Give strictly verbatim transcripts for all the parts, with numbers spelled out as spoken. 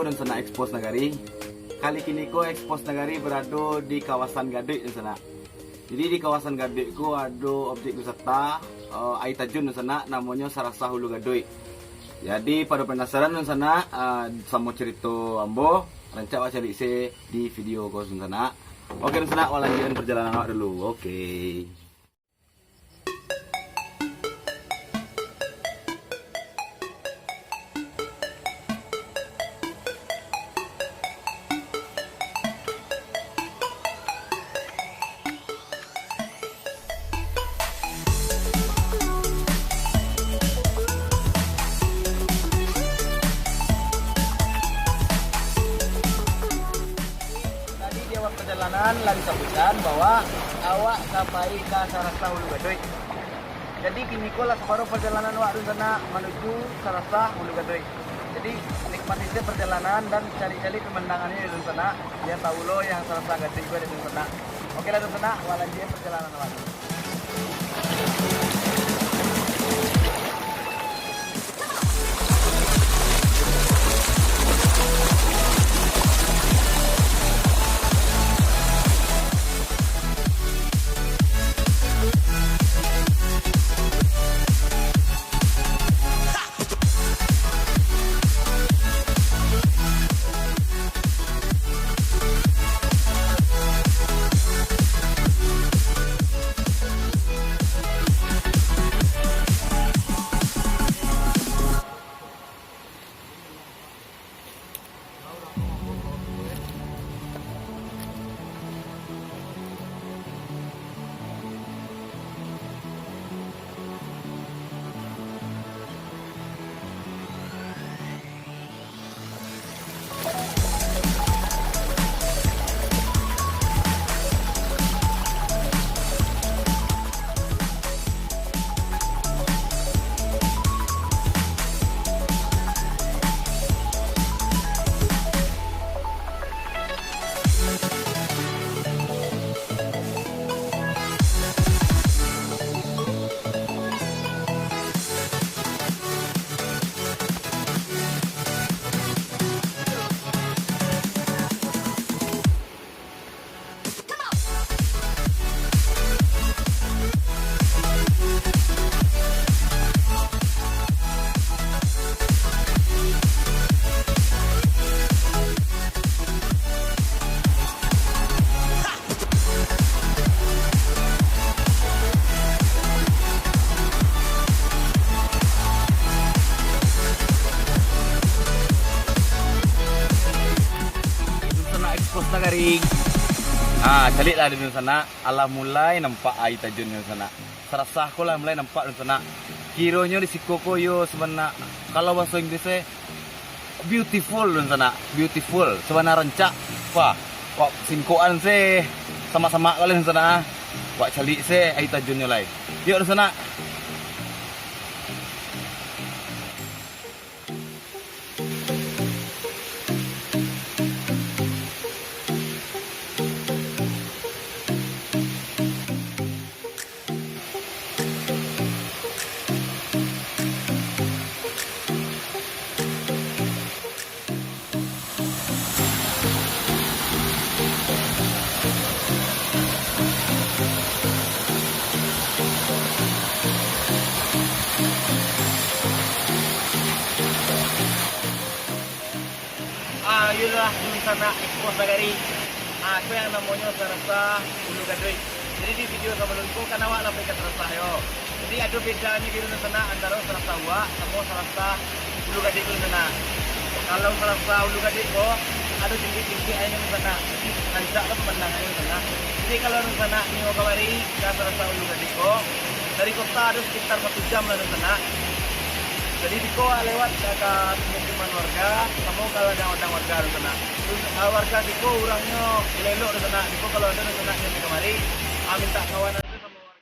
Dunsanak Expose Nagari. Kali kini ko Expose Nagari berado di kawasan Gaduik, Dunsanak. Jadi di kawasan Gaduik ko ado objek wisata, eh, aia tajun, Dunsanak, namonyo Sarasah Ulu Gaduik. Jadi pado penasaran, Dunsanak, eh, samo carito ambo, rancak wak caliak se di video ko, Dunsanak. Oke, Dunsanak, wak lanjuikan perjalanan awak dulu. Oke. Tadi di awal perjalanan lah disabuikkan bahwa awak ka pai ka Sarasah Ulu Gaduik. Jadi, kini ko lah saparo perjalanan awak, Dunsanak, manuju Sarasah Ulu Gaduik. Jadi, nikmati se perjalanan dan caliak-caliak pemandangannyo, Dunsanak. Bia tahu lo yang Sarasah Gaduik ko, Dunsanak. Oke lah, Dunsanak, awak lanjuikan perjalanan awak. Dunsanak Expose Nagari. Ah, caliaklah, Dunsanak. Alah mulai nampak aia tajun, Dunsanak. Sarasah ko lah mulai nampak, Dunsanak. Kironyo di siko ko yo sabana, kalau bahaso Inggris e, beautiful, Dunsanak. Beautiful. Sabana rancak. Wah, kok singkokan se samak-samak kali, Dunsanak. Wak caliak se aia tajunnyo lai. Yok, Dunsanak. Ah, iyolah, Dunsanak Expose Nagari. Ah, ko yang namonyo Sarasah Ulu Gaduik. Jadi, di video sabalun ko, kan awak lah pai ka Sarasah yo. Jadi, ado bedanyo gitu, Dunsanak, antaro Sarasah Uak samo Sarasah Ulu Gaduik tu, Dunsanak. Kalau Sarasah Ulu Gaduik ko, ado rintik-rintik aianyo, Dunsanak. Jadi, rancak lo pamandangannyo, Dunsanak. Jadi, kalau Dunsanak nio kamari ka Sarasah Ulu Gaduik ko, dari kota ado sekitar satu jam lah, Dunsanak. Jadi, biko lewat ka, ka pemukiman warga, samo ka ladang-ladang warga, Dunsanak. Warga siko urangnyo elok-elok, Dunsanak. Biko kalau ado Dunsanak nio kamari, ah, mintak kawanan tu samo warga.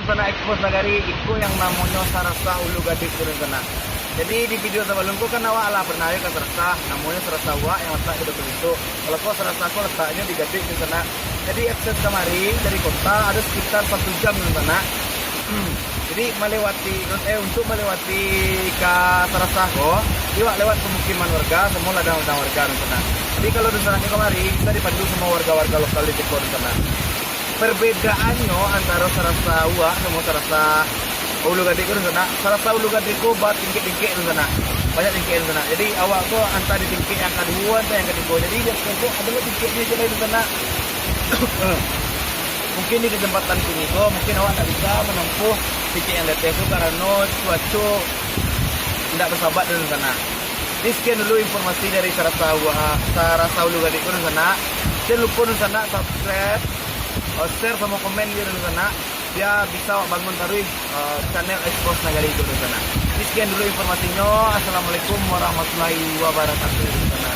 Sanak Expose Nagari, iko yang namonyo Sarasah Ulu Gadek tu, dunsanak. Jadi, di video sabalun ko kan awak lah pernah yo ka Sarasah, namonyo Sarasah Uak yang latak di Batu Lintuk. Kalau ko Sarasah ko lataknyo di Gadek, dunsanak. Jadi, akses kamari dari kota ado sekitar satu jam, dunsanak. Jadi, malewati, eh, untuk malewati ka Sarasah ko, iwak lewat pemukiman warga, samo ladang-ladang warga, dunsanak. Jadi, kalau dunsanak ni kamari, bisa dipandu samo warga-warga lokal di siko, dunsanak. Perbedaannyo antaro Sarasah Uak samo Sarasah Ulu Gadek ko, dunsanak. Sarasah Ulu Gadek ko batingkek-tingkek, dunsanak. Banyak tingkek, dunsanak. Jadi, awak ko antah di tingkek yang kaduo, antah yang katigo. Jadi, di ateh ko ado tingkeknyo se lai, dunsanak. Mungkin di kesempatan kini ko, mungkin awak ndak bisa manempuh tingkek yang di ateh tu karano cuaco ndak basahabat, dunsanak. Jadi, sekian dulu informasi dari Sarasah Uak, Sarasah Ulu Gadek ko, dunsanak. Jan lupo, dunsanak, subscribe, eh, share samo komen jo, dunsanak, bia bisa awak bangun taruih, eh, channel Expose Nagari ko, dunsanak. Jadi, sekian dulu informasinyo. Assalamualaikum warahmatullahi wabarakatuh, dunsanak.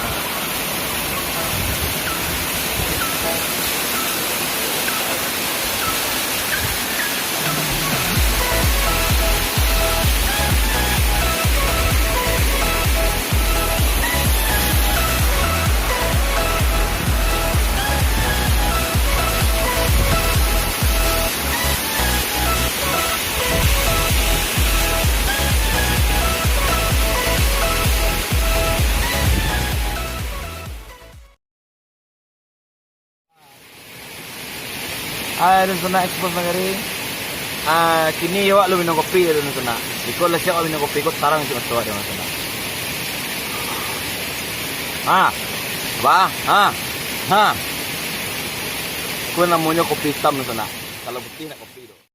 Hai, dunsanak Expose Nagari. Ah, kini awak alun minum kopi, dunsanak. Jikok lah siap awak minum kopi, ko tarang isi mato awak, dunsanak. Ha. Bah, ha. Ha. Ko namonyo kopi itam, dunsanak. Kalau putiah ndak kopi doh.